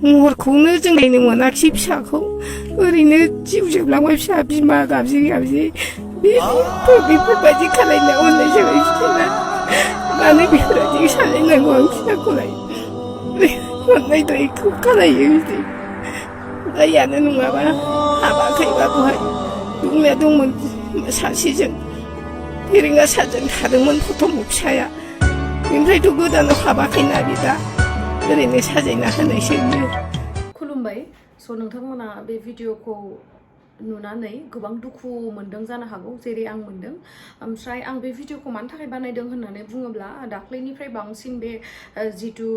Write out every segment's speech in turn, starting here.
महरखौनो जों नायनो मोनाखिसै फिसाखौ ओरैनो जिउ जोबलांबाय फिसा बिमा गाबज्रि गाबज्रि बेफोरबायदि खालायनो अननाय जाबाय फिसाला मानो बेफोरबायदि सालायनांगौ आं फिसाखौलाय अननाय दयखौ खालायो बिदि जायानो नङाबा हाबाखैबा बहाय दंनाया दंमोन सासेजों फेरेंगा साजों थादोंमोन प्रथम फिसाया बेनिफ्रायथ' गोदानाव हाबाखैना बे दा ओरैनो साजायना होनायसो बियो। खुलुमबाय। स' नोंथांमोना बे भिडिअखौ नुनानै गोबां दुखु मोनदों जानो हागौ जेरै आं मोनदों। ओमफ्राय आं बे भिडिअखौ मानि थाखाय बानायदों होननानै बुङोब्ला दाख्लैनिफ्राय बांसिन बे जितु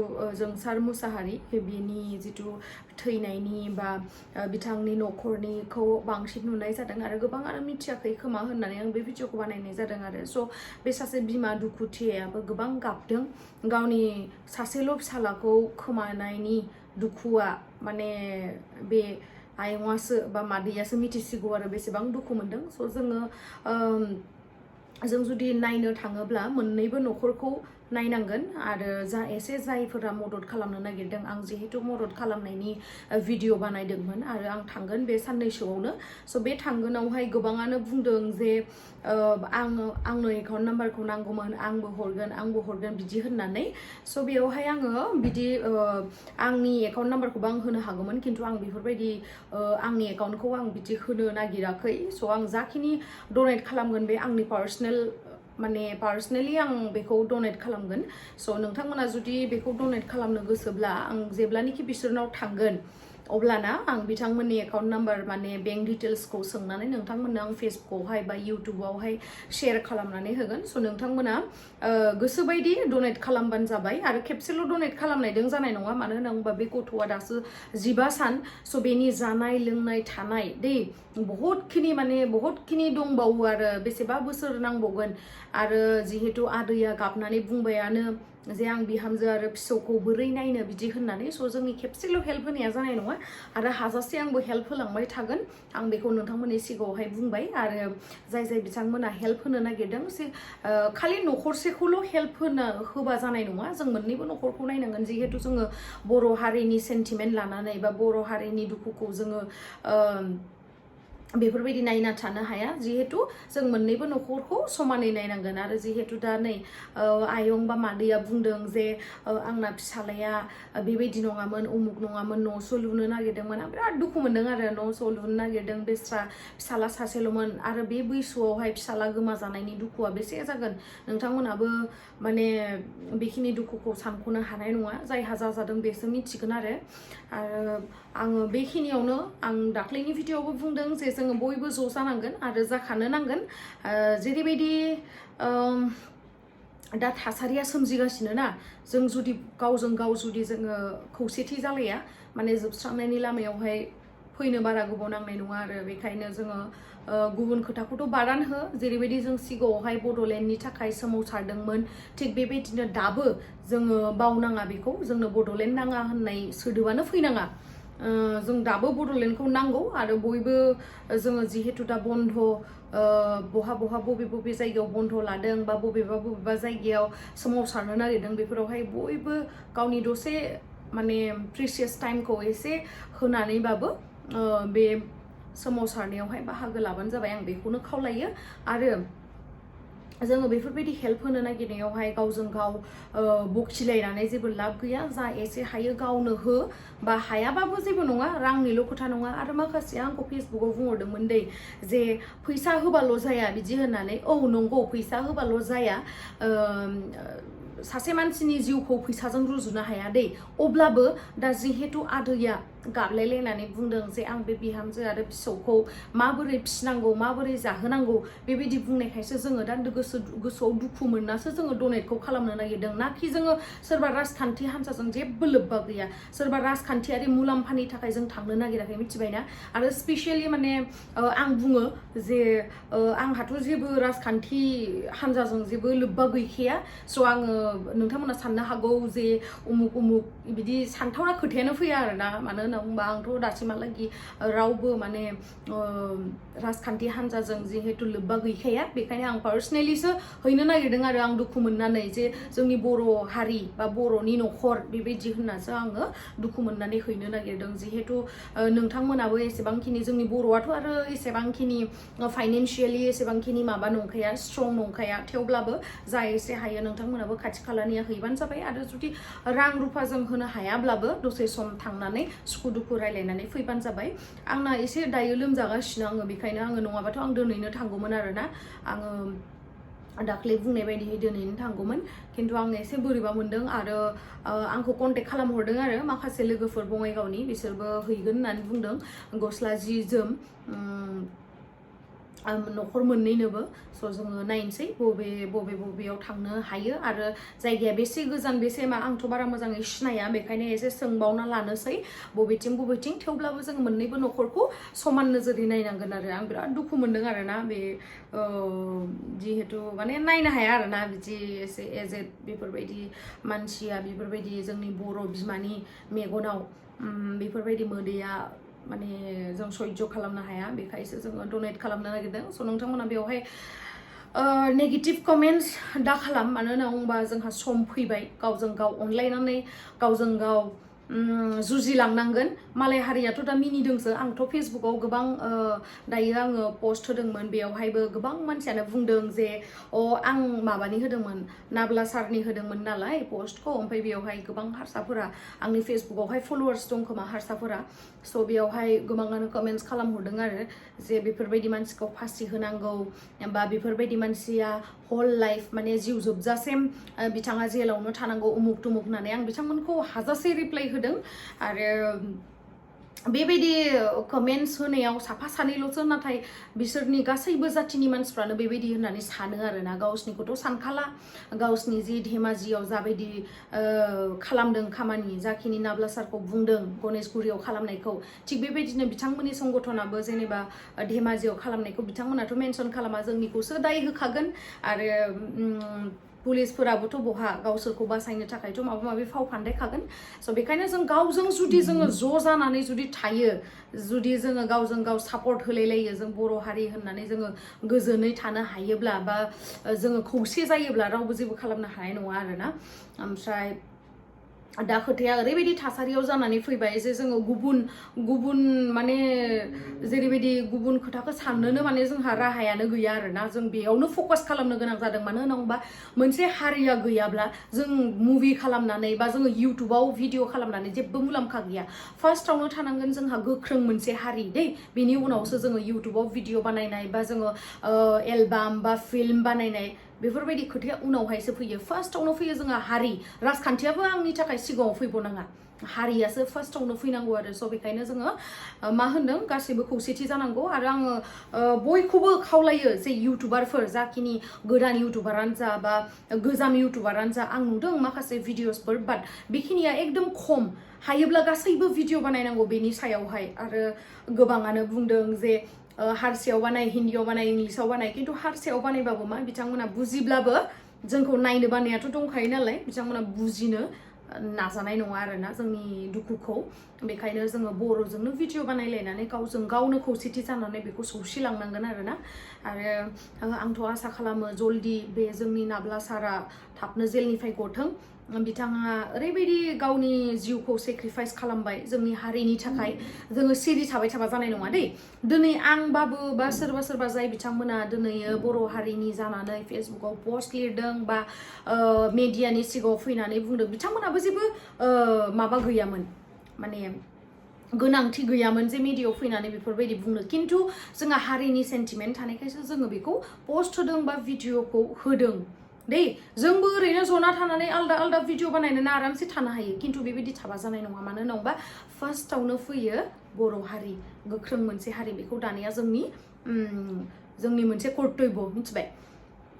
जोंसार मुसाहारि बेनि जितु थैनायनि बा बिथांनि न'खरनिखौ बांसिन नुनाय जादों आरो गोबाङानो मिथियाखै खोमा होननानै आं बे भिडिअखौ बानायनाय जादों आरो स' बे सासे बिमा दुखुथियाबो गोबां गाबदों गावनि सासेल' फिसालाखौ खोमानायनि दुखुआ माने बे आयंआसो बा मादैयासो मिथिसिगौ आरो बेसेबां दुखु मोनदों। स' जों जुदि नायनो थाङोब्ला मोननैबो न'खरखौ नायनांगोन आरो जा एसे जायफोरा मदद खालामनो नागिरदों आं जिहेतु मदद खालामनायनि भिडिअ बानायदोंमोन आरो आं थांगोन बे साननैसोआवनो। स' बे थांगोनावहाय गोबाङानो बुंदों जे आंनो एकाउन्ट नाम्बारखौ नांगौमोन आंबो हरगोन बिदि होननानै। स' बेयावहाय आङो बिदि आंनि एकाउन्ट नाम्बारखौबो आं होनो हागौमोन खिन्थु आं बेफोरबायदि आंनि एकाउन्टखौ आं बिदि होनो नागिराखै। स' आं जाखिनि डनेट खालामगोन बे आंनि पार्सनेलि आं बेखौ डनेट खालामगोन। स' नोंथांमोना जुदि बेखौ डनेट खालामनो गोसोब्ला आं जेब्लानोखि बिसोरनाव थांगोन अब्लाना आं बिथांमोननि एकाउन्ट नाम्बार माने बेंक डिटेल्सखौ सोंनानै नोंथांमोननो आं फेसबुकआवहाय बा इउटुबावहाय शेयार खालामनानै होगोन। स' नोंथांमोना गोसोबायदि डनेट खालामबानो जाबाय आरो खेबसेल' डनेट खालामनायदों जानाय नङा मानो होनना बुङोबा बे गथ'आ दासो 15 सान। स' बेनि जानाय लोंनाय थानाय बहुतखिनि दंबावो आरो बेसेबा बोसोर नांबावगोन आरो जिहेतु आदैया गाबनानै बुंबायानो जे आं बिहामजो आरो फिसौखौ बोरै नायनो बिदि होननानै। स' जोंनि खेबसेल' हेल्प होनाया जानाय नङा आरो हाजासे आंबो हेल्प होलांबाय थागोन आं बेखौ नोंथांमोननि सिगाङावहाय बुंबाय। आरो जाय बिथांमोना हेल्प होनो नागिरदों खालि न'खरसेखौल' हेल्प होबा जानाय नङा जों मोननैबो न'खरखौ नायनांगोन जिहेतु जोङो बर' हारिनि सेन्टिमेन्ट लानानै बा बर' हारिनि दुखुखौ जोङो बेफोरबायदि नायना थानो हाया जिहेतु जों मोननैबो न'खरखौ समानै नायनांगोन। आरो जिहेतु दा नै आयं बा मादैया बुंदों जे आंना फिसालाया बेबायदि नङामोन उमुक नङामोन न'स' लुनो नागिरदोंमोन आं बिराद दुखु मोनदों आरो न'स' लुनो नागिरदों बेस्रा फिसाला सासेल'मोन आरो बे बैसोआवहाय फिसाला गोमाजानायनि दुखुआ बेसे जागोन नोंथांमोनाबो माने बेखिनि दुखुखौ सानख'नो हानाय नङा जायहा जादों बेसो मिथिगोन। आरो आङो बेखिनियावनो आं दाख्लैनि भिडिअआवबो बुंदों जे जोङो बयबो ज' जानांगोन आरो जाखानो नांगोन जेरैबायदि दा थासारिया सोमजिगासिनो ना जों जुदि गावजों गाव जुदि जोङो खौसेथि जालाया माने जोबस्रांनायनि लामायावहाय फैनो बारा गोबाव नांनाय नङा आरो बेखायनो जोङो गुबुन खोथाखौथ' बादान हो जेरैबायदि जों सिगाङावहाय बड'लेण्डनि थाखाय सोमावसारदोंमोन थिग बेबायदिनो दाबो जोङो बावनाङा बेखौ जोंनो बड'लेण्ड नाङा होननाय सोदोबानो फैनाङा। जों दाबो बड'लेण्डखौ नांगौ आरो बयबो जोङो जिहेतु दा बन्द बहा बबे जायगायाव बन्द लादों बा बबेबा जायगायाव सोमावसारनो नागिरदों बेफोरावहाय बयबो गावनि दसे माने प्रिसियास टाइमखौ एसे होनानैबाबो बे सोमावसारनायावहाय बाहागो लाबानो जाबाय आं बेखौनो खावलायो। आरो जोङो बेफोरबायदि हेल्प होनो नागिरनायावहाय गावजों गाव बखिलायनानै जेबो लाब गैया जा एसे हायो गावनो हो बा हायाबाबो जेबो नङा रांनिल' खोथा नङा। आरो माखासेया आंखौ फेसबुकाव बुंहरदोंमोन दै जे फैसा होबाल' जाया बिदि होननानै औ नंगौ फैसा होबाल' जाया सासे मानसिनि जिउखौ फैसाजों रुजुनो हाया दै अब्लाबो दा जिहेतु आदैया गाबलायलायनानै बुंदों जे आं बे बिहामजो आरो फिसौखौ माबोरै फिसिनांगौ माबोरै जाहोनांगौ बेबायदि बुंनायखायसो जोङो दा गोसोआव दुखु मोननासो जोङो डनेटखौ खालामनो नागिरदों नाखि जोङो सोरबा राजखान्थि हान्जाजों जेबो लोब्बा गैया सोरबा राजखान्थियारि मुलाम्फानि थाखाय जों थांनो नागिराखै मिथिबायना। आरो स्पेसियेलि माने आं बुङो जे आंहाथ' जेबो राजखान्थि हान्जाजों जेबो लोब्बा गैखाया। स' आङो नोंथांमोना साननो हागौ जे उमुक बिदि सानथावना खोथायानो फैया आरोना मानो होनना होनना बुंबा आंथ' दासिमहालागि रावबो माने राजखान्थि हान्जाजों जिहेतु लोब्बा गैखाया बेखायनो आं पार्सनेलिसो हैनो नागिरदों आरो आं दुखु मोननानै जे जोंनि बर' हारि बा बर'नि न'खर बेबायदि होननासो आङो दुखु मोननानै हैनो नागिरदों जिहेतु नोंथांमोनाबो एसेबांखिनि जोंनि बर'आथ' आरो एसेबांखिनि फाइनेन्शियेलि एसेबांखिनि माबा नंखाया स्ट्रं नंखाया थेवब्लाबो जा एसे हायो नोंथांमोनाबो खाथि खालानिया हैबानो जाबाय आरो जुदि रां रुफा जों होनो हायाब्लाबो दसे सम थांनानै सुखु दुखु रायलायनानै फैबानो जाबाय आंना एसे दायो लोमजागासिनो आङो बेखायनो आङो नङाबाथ' आं दिनैनो थांगौमोन आरोना आङो दाख्लै बुंनाय बायदियै दिनैनो थांगौमोन खिन्थु आं एसे बोरैबा मोनदों आरो आंखौ कन्टेक्ट खालामहरदों आरो माखासे लोगोफोर बङाइगावनि बिसोरबो हैगोन होननानै बुंदों गस्ला जि जोम न'खर मोननैनोबो स' जोङो नायनोसै बबेयाव थांनो हायो आरो जायगाया बेसे गोजान बेसे मा आंथ' बारा मोजाङै सिनाया बेखायनो एसे सोंबावना लानोसै बबेथिं थेवब्लाबो जों मोननैबो न'खरखौ समान नोजोरै नायनांगोन आरो आं बिराद दुखु मोनदों आरोना बे जिहेतु माने नायनो हाया आरोना बिदि एसे एजेड बेफोरबायदि मानसिया बेफोरबायदि जोंनि बर' बिमानि मेगनाव बेफोरबायदि मोदैया माने जों सह्य खालामनो हाया बेखायसो जोङो डनेट खालामनो नागिरदों स' नोंथांमोना बेवहाय नेगेटिभ कमेन्ट्स दा खालाम मानो होनना बुङोबा जोंहा सम फैबाय गावजों गाव अनलायनानै गावजों गाव जुजिलांनांगोन मालाय हारियाथ' दा मिनिदोंसो आंथ' फेसबुकाव गोबां दायो आङो पस्ट होदोंमोन बेयावहायबो गोबां मानसियानो बुंदों जे आं माबानि होदोंमोन नाब्ला सारनि होदोंमोन नालाय पस्टखौ ओमफ्राय बेयावहाय गोबां हारसाफोरा आंनि फेसबुकावहाय फलोवार्स दं खोमा हारसाफोरा स' बेयावहाय गोबाङानो कमेन्ट्स खालामहरदों आरो जे बेफोरबायदि मानसिखौ फासि होनांगौ बा बेफोरबायदि मानसिया हल लाइफ माने जिउ जोबजासिम बिथाङा जेलावनो थानांगौ उमुक तुमुक होननानै आं बिथांमोनखौ हाजासे रिप्लाइ होदों आरो बेबायदि कमेन्ट्स होनायाव साफा सानैल'सो नाथाय बिसोरनि गासैबो जाथिनि मानसिफ्रानो बेबायदि होननानै सानो आरोना गावसिनिखौथ' सानखाला गावसिनि जि धेमाजियाव जाबायदि खालामदों खामानि जाखिनि नाब्ला सारखौ बुंदों गणेशगुरियाव खालामनायखौ थिग बेबायदिनो बिथांमोननि संगठनाबो जेनेबा धेमाजियाव खालामनायखौ बिथांमोनाथ' मेनसन खालामा जोंनिखौसो दाय होखागोन आरो पुलिसफोराबोथ' बहा गावसोरखौ बासायनो थाखायथ' माबा माबि फाव फान्दायखागोन स' बेखायनो जों गावजों जुदि जोङो ज' जानानै जुदि थायो जुदि जोङो गावजों गाव सापर्ट होलायलायो जों बर' हारि होननानै जोङो गोजोनै थानो हायोब्ला बा जोङो खौसे जायोब्ला रावबो जेबो खालामनो हानाय नङा आरोना ओमफ्राय दा खोथाया ओरैबायदि थासारियाव जानानै फैबाय जे जोङो गुबुन माने जेरैबायदि गुबुन खोथाखौ साननोनो माने जोंहा राहायानो गैया आरोना जों बेयावनो फकास खालामनो गोनां जादों मानो होनोबा मोनसे हारिया गैयाब्ला जों मुभि खालामनानै बा जोङो इउटुबाव भिडिअ खालामनानै जेबो मुलाम्फा गैया फार्स्टआवनो थानांगोन जोंहा गोख्रों मोनसे हारि दै बेनि उनावसो जोङो इउटुबाव भिडिअ बानायनाय बा जोङो एलबाम बा फिल्म बानायनाय बेफोरबायदि खोथाया उनावहायसो फैयो फार्स्टआवनो फैयो जोंहा हारि राजखान्थियाबो आंनि थाखाय सिगाङाव फैबावनाङा हारियासो फार्स्टआवनो फैनांगौ आरो स' बेखायनो जोङो मा होनदों गासैबो खौसेथि जानांगौ आरो आङो बयखौबो खावलायो जे इउटुबारफोर जाखिनि गोदान इउटुबारानो जा बा गोजाम इउटुबारानो जा आं नुदों माखासे भिडिअसफोर बाट बेखिनिया एकदम खम हायोब्ला गासैबो भिडिअ बानायनांगौ बेनि सायावहाय आरो गोबाङानो बुंदों जे हारसायाव बानाय हिन्दीयाव बानाय इंलिसाव बानाय खिन्थु हारसायाव बानायबाबो मा बिथांमोना बुजिब्लाबो जोंखौ नायनो बानायाथ' दंखायो नालाय बिथांमोना बुजिनो नाजानाय नङा आरोना जोंनि दुखुखौ बेखायनो जोङो बर'जोंनो भिडिअ बानायलायनानै गावजों गावनो खौसेथि जानानै बेखौ सौसिलांनांगोन आरोना आरो आंथ' आसा खालामो जल्दि बे जोंनि नाब्ला सारा थाबनो जेलनिफ्राय गथों बिथाङा ओरैबायदि गावनि जिउखौ सेक्रिफाइस खालामबाय जोंनि हारिनि थाखाय जोङो सिरि थाबाय थाबा जानाय नङा दै दिनै आंबाबो बा सोरबा जाय बिथांमोना दिनै बर' हारिनि जानानै फेसबुकाव पस्ट लिरदों बा मेडियानि सिगाङाव फैनानै बुंदों बिथांमोनाबो जेबो माबा गैयामोन माने गोनांथि गैयामोन जे मेडियायाव फैनानै बेफोरबायदि बुंनो खिन्थु जोंहा हारिनि सेन्टिमेन्ट थानायखायसो जोङो बेखौ पस्ट होदों बा भिडिअखौ होदों दै जोंबो ओरैनो जना थानानै आलदा भिडिअ बानायनानै आरामसे थानो हायो खिन्थु बेबायदि थाबा जानाय नङा मानो होनोबा फार्स्टआवनो फैयो बर' हारि गोख्रों मोनसे हारि बेखौ दानाया जोंनि मोनसे कर्तब्य मिथिबाय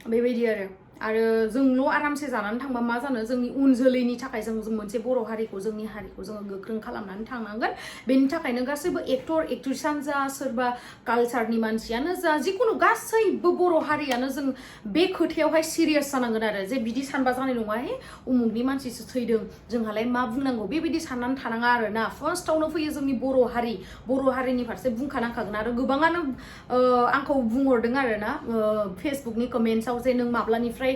बेबायदि आरो आरो जोंल' आरामसे जानानै थांबा मा जानो जोंनि उन जोलैनि थाखाय जों मोनसे बर' हारिखौ जोंनि हारिखौ जोङो गोख्रों खालामनानै थांनांगोन बेनि थाखायनो गासैबो एक्टर एक्ट्रिसानो जा सोरबा कालचारनि मानसियानो जा जिखुनु गासैबो बर' हारियानो जों बे खोथायावहाय सिरियास जानांगोन आरो जे बिदि सानबा जानाय नङा हे उमुगनि मानसिसो थैदों जोंहालाय मा बुंनांगौ बेबायदि साननानै थानाङा आरो ना फार्स्टआवनो फैयो जोंनि बर' हारिनि फारसे बुंखानांखागोन आरो गोबाङानो आंखौ बुंहरदों आरो ना फेसबुकनि कमेन्ट्सआव जे नों माब्लानिफ्राय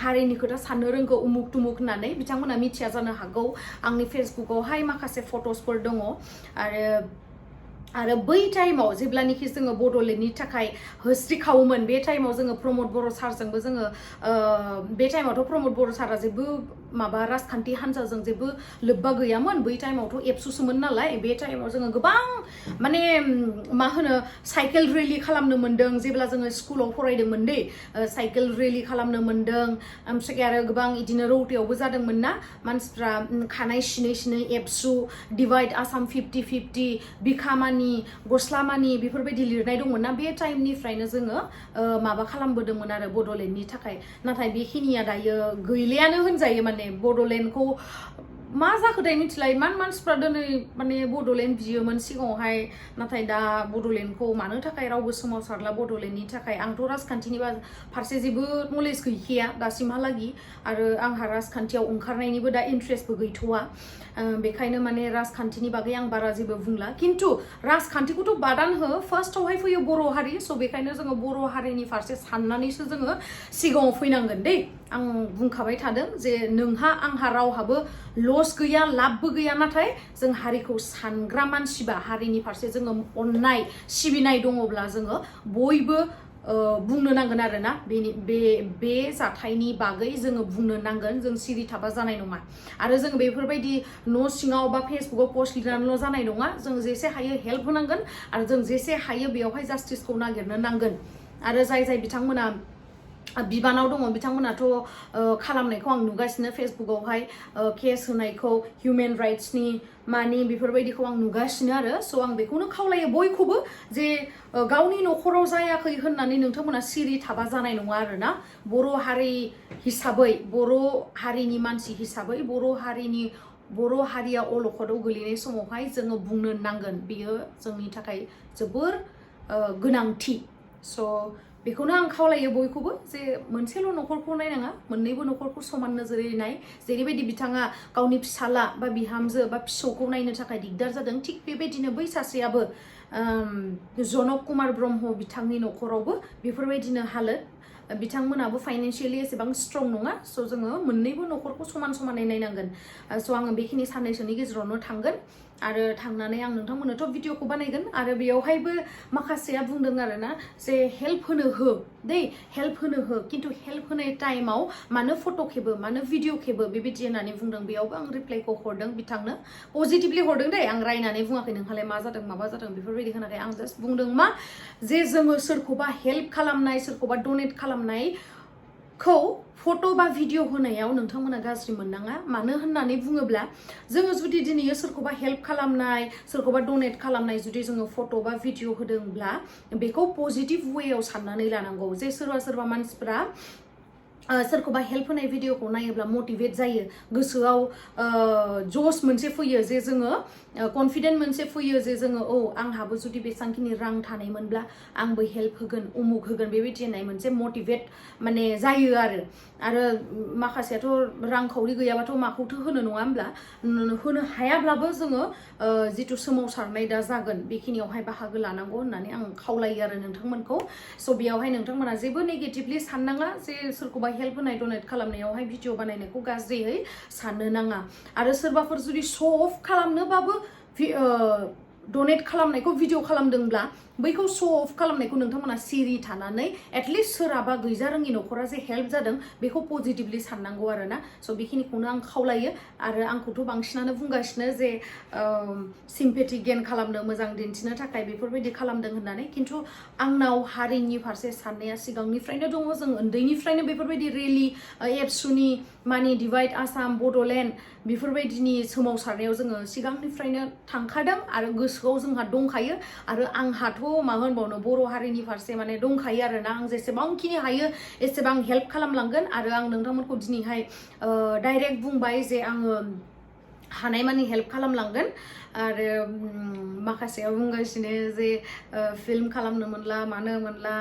हारिनि खोथा साननो रोंगौ उमुक तुमुक होननानै बिथांमोना मिथिया जानो हागौ आंनि फेसबुकआवहाय माखासे फट'सफोर दङ आरो बै टाइमाव जेब्लानोखि जोङो बड'लेण्डनि थाखाय होस्रिखावोमोन बे टाइमाव जोङो प्रमद बर' सारजोंबो जोङो बे टाइमावथ' प्रमद बर' सारा जेबो माबा राजखान्थि हान्जाजों जेबो लोब्बा गैयामोन बै टाइमावथ' एबसुसोमोन नालाय बे टाइमाव जोङो गोबां माने मा होनो साइकेल रेलि खालामनो मोन्दों जेब्ला जोङो स्कुलाव फरायदोंमोन दै साइकेल रेलि खालामनो मोन्दों ओमफ्राय आरो गोबां इदिनो रौतायावबो जादोंमोन ना मानसिफ्रा खानाय सिनै सिनै एबसु डिभाइड आसाम 50-50 बिखामानि गस्लामानि बेफोरबायदि लिरनाय दंमोन ना बे टाइमनिफ्रायनो जोङो माबा खालामबोदोंमोन आरो बड'लेण्डनि थाखाय नाथाय बेखिनिया दायो गैलियानो होनजायो माने बड'लेण्डखौ मा जाखोथाय मिथिला इमान मानसिफ्रा दिनै माने बड'लेण्ड बियोमोन सिगाङावहाय नाथाय दा बड'लेण्डखौ मानो थाखाय रावबो सोमावसारला बड'लेण्डनि थाखाय आंथ' राजखान्थिनि फारसे जेबो नलेज गैखाया दासिमहालागि आरो आंहा राजखान्थियाव ओंखारनायनिबो दा इन्ट्रेस्टबो गैथ'वा बेखायनो माने राजखान्थिनि बागै आं बारा जेबो बुंला खिन्थु राजखान्थिखौथ' बादान हो फार्स्टआवहाय फैयो बर' हारि स' बेखायनो जोङो बर' हारिनि फारसे साननानैसो जोङो सिगाङाव फैनांगोन दै आं बुंखाबाय थादों जे नोंहा आंहा रावहाबो लस गैया लाबबो गैया नाथाय जों हारिखौ सानग्रा मानसिबा हारिनि फारसे जोङो अननाय सिबिनाय दङब्ला जोङो बयबो बुंनो नांगोन आरो ना बे जाथायनि बागै जोङो बुंनो नांगोन जों सिरि थाबा जानाय नङा आरो जों बेफोरबायदि न' सिङाव बा फेसबुकाव पस्ट लिरनानैल' जानाय नङा जों जेसे हायो हेल्प होनांगोन आरो जों जेसे हायो बेयावहाय जास्टिसखौ नागिरनो नांगोन आरो जाय बिथांमोना बिबानाव दङ बिथांमोनाथ' खालामनायखौ आं नुगासिनो फेसबुकावहाय केस होनायखौ हिउमेन राइट्सनि मानि बेफोरबायदिखौ आं नुगासिनो आरो स' आं बेखौनो खावलायो बयखौबो जे गावनि न'खराव जायाखै होननानै नोंथांमोना सिरि थाबा जानाय नङा आरो ना बर' हारि हिसाबै बर' हारिनि मानसि हिसाबै बर' हारिया अलखदाव गोलैनाय समावहाय जोङो बुंनो नांगोन बेयो जोंनि थाखाय जोबोर गोनांथि स' बेखौनो आं खावलायो बयखौबो जे मोनसेल' न'खरखौ नायनाङा मोननैबो न'खरखौ समान नोजोरै नाय जेरैबायदि बिथाङा गावनि फिसाला बा बिहामजो बा फिसौखौ नायनो थाखाय दिगदार जादों थिग बेबायदिनो बै सासेयाबो जनक कुमार ब्रह्म बिथांनि न'खरावबो बेफोरबायदिनो हालोद बिथांमोनाबो फाइनान्सियेलि एसेबां स्ट्रं नङा स' जोङो मोननैबो न'खरखौ समानै नायनांगोन स' आङो बेखिनि साननैसोनि गेजेरावनो थांगोन आरो थांनानै आं नोंथांमोननोथ' भिडिअखौ बानायगोन आरो बेयावहायबो माखासेया बुंदों आरो ना जे हेल्प होनो हो खिन्थु हेल्प होनाय टाइमाव मानो फट' खेबो मानो भिडिअ खेबो बेबायदि होननानै बुंदों बेयावबो आं रिप्लाइखौ हरदों बिथांनो पजिटिभलि हरदों दे आं रायनानै बुङाखै नोंहालाय मा जादों माबा जादों बेफोरबायदि होनाखै आं जास्ट बुंदों मा जे जोङो सोरखौबा हेल्प खालामनाय सोरखौबा डनेट खालामनायखौ फट' बा भिडिअ होनायाव नोंथांमोना गाज्रि मोननाङा मानो होननानै बुङोब्ला जोङो जुदि दिनै सोरखौबा हेल्प खालामनाय सोरखौबा डनेट खालामनाय जुदि जोङो फट' बा भिडिअ होदोंब्ला बेखौ पजिटिभ वेयाव साननानै लानांगौ जे सोरबा मानसिफ्रा सोरखौबा हेल्प होनाय भिडिअखौ नायोब्ला मटिभेट जायो गोसोआव जस मोनसे फैयो जे जोङो कनफिडेन्ट मोनसे फैयो जे जोङो आंहाबो जुदि बेसांखिनि रां थानायमोनब्ला आंबो हेल्प होगोन उमुक होगोन बेबायदि होननाय मोनसे मटिभेट माने जायो आरो माखासेयाथ' रांखावरि गैयाबाथ' माखौथो होनो नङा होमब्ला होनो हायाब्लाबो जोङो जिथु सोमावसारनाय दा जागोन बेखिनियावहाय बाहागो लानांगौ होननानै आं खावलायो आरो नोंथांमोनखौ स' बेयावहाय नोंथांमोना जेबो नेगेटिभलि साननाङा जे सोरखौबा हेल्प होनाय डनेट खालामनायावहाय भिडिअ बानायनायखौ गाज्रियै साननो नाङा आरो सोरबाफोर जुदि श' अफ खालामनोबाबो डनेट खालामनायखौ भिडिअ खालामदोंब्ला बैखौ श' अफ खालामनायखौ नोंथांमोना सिरि थानानै एटलिस्ट सोरहाबा गैजारोङि न'खरा जे हेल्प जादों बेखौ पजिटिभलि साननांगौ आरो ना स' बेखिनिखौनो आं खावलायो आरो आंखौथ' बांसिनानो बुंगासिनो जे सिम्पेथि गेन खालामनो मोजां दिन्थिनो थाखाय बेफोरबायदि खालामदों होननानै खिन्थु आंनाव हारिनि फारसे साननाया सिगांनिफ्रायनो दङ जों उन्दैनिफ्रायनो बेफोरबायदि रेलि एबसुनि मानि डिभाइड आसाम बड'लेण्ड बेफोरबायदिनि सोमावसारनायाव जोङो सिगांनिफ्रायनो थांखादों आरो गोसो गोसोआव जोंहा दंखायो आरो आंहाथ' मा होनबावनो बर' हारिनि फारसे माने दंखायो आरोना आं जेसेबांखिनि हायो एसेबां हेल्प खालामलांगोन आरो आं नोंथांमोनखौ दिनैहाय डाइरेक्ट बुंबाय जे आङो हानायमानि हेल्प खालामलांगोन आरो माखासेया बुंगासिनो जे फिल्म खालामनो मोनला मानो मोनला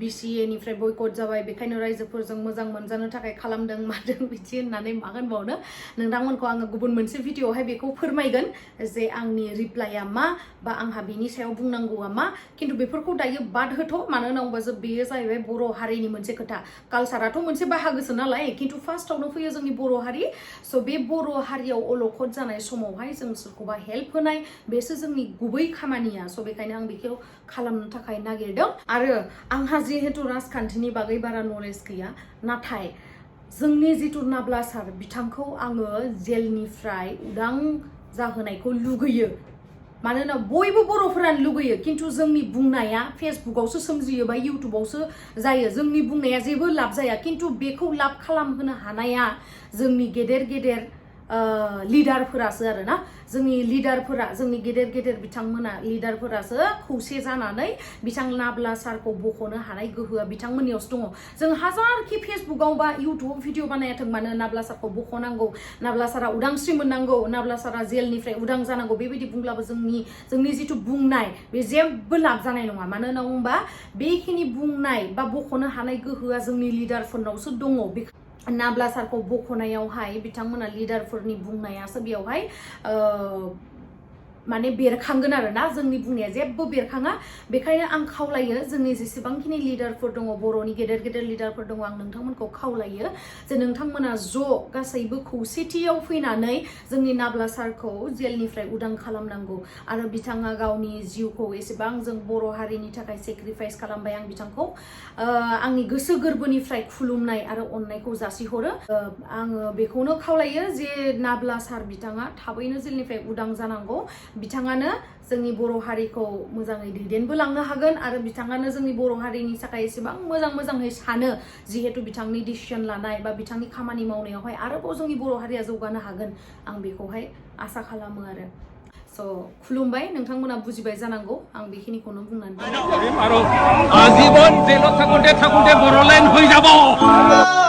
BCA निफ्राय बयकट जाबाय बेखायनो रायजोफोरजों मोजां मोनजानो थाखाय खालामदों मादों बिदि होननानै मा होनबावनो नोंथांमोनखौ आङो गुबुन मोनसे भिडिअआवहाय बेखौ फोरमायगोन जे आंनि रिप्लाइआ मा बा आंहा बेनि सायाव बुंनांगौआ मा खिन्थु बेफोरखौ दायो बाद होथ' मानो होनोबा जों बेयो जाहैबाय बर' हारिनि मोनसे खोथा कालसाराथ' मोनसे बाहागोसो नालाय खिन्थु फार्स्टआवनो फैयो जोंनि बर' हारि स' बे बर' हारियाव अलखद जानाय समावहाय जों सोरखौबा हेल्प होनाय बेसो जोंनि गुबै खामानिया स' बेखायनो आं बेखौ खालामनो थाखाय नागिरदों आरो आंहा जिहेतु राजखान्थिनि बागै बारा नलेज गैया नाथाय जोंनि जिथु नाब्ला सार बिथांखौ आङो जेलनिफ्राय उदां जाहोनायखौ लुगैयो मानोना बयबो बर'फोरानो लुगैयो खिन्थु जोंनि बुंनाया फेसबुकआवसो सोमजियो बा इउटुबावसो जायो जोंनि बुंनाया जेबो लाब जाया खिन्थु बेखौ लाब खालामहोनो हानाया जोंनि गेदेर गेदेर लिडारफोरासो आरोना जोंनि लिडारफोरा जोंनि गेदेर गेदेर बिथांमोना लिडारफोरासो खौसे जानानै बिथां नाब्ला सारखौ बख'नो हानाय गोहोआ बिथांमोननियावसो दङ जों हाजारखि फेसबुकआव बा इउटुबाव भिडिअ बानायाथों मानो नाब्ला सारखौ बख'नांगौ नाब्ला सारा उदांस्रि मोननांगौ नाब्ला सारा जेलनिफ्राय उदां जानांगौ बेबायदि बुंब्लाबो जोंनि जिथु बुंनाय बे जेबो लाब जानाय नङा मानो होनना बुङोबा बेखिनि बुंनाय बा बख'नो हानाय गोहोआ जोंनि लिडारफोरनावसो दङ नाब्ला सारखौ बख'नायावहाय बिथांमोना लिडारफोरनि बुंनायासो बेयावहाय माने बेरखांगोन आरोना जोंनि बुंनाया जेबो बेरखाङा बेखायनो आं खावलायो जोंनि जेसेबांखिनि लिडारफोर दङ बर'नि गेदेर गेदेर लिडारफोर दङ आं नोंथांमोनखौ खावलायो जे नोंथांमोना ज' गासैबो खौसेथियाव फैनानै जोंनि नाब्ला सारखौ जेलनिफ्राय उदां खालामनांगौ आरो बिथाङा गावनि जिउखौ एसेबां जों बर' हारिनि थाखाय सेक्रिफाइस खालामबाय आं बिथांखौ आंनि गोसो गोरबोनिफ्राय खुलुमनाय आरो अननायखौ जासिहरो आङो बेखौनो खावलायो जे नाब्ला सार बिथाङा थाबैनो जेलनिफ्राय उदां जानांगौ बिथाङानो जोंनि बर' हारिखौ मोजाङै दैदेनबोलांनो हागोन आरो बिथाङानो जोंनि बर' हारिनि थाखाय एसेबां मोजाङै सानो जिहेतु बिथांनि डिसिसन लानाय बा बिथांनि खामानि मावनायावहाय आरोबाव जोंनि बर' हारिया जौगानो हागोन आं बेखौहाय आसा खालामो आरो स' खुलुमबाय नोंथांमोना बुजिबाय जानांगौ आं बेखिनिखौनो बुंनानै आजीवन जेলত थाकोते बर'लेण्ड হৈ যাব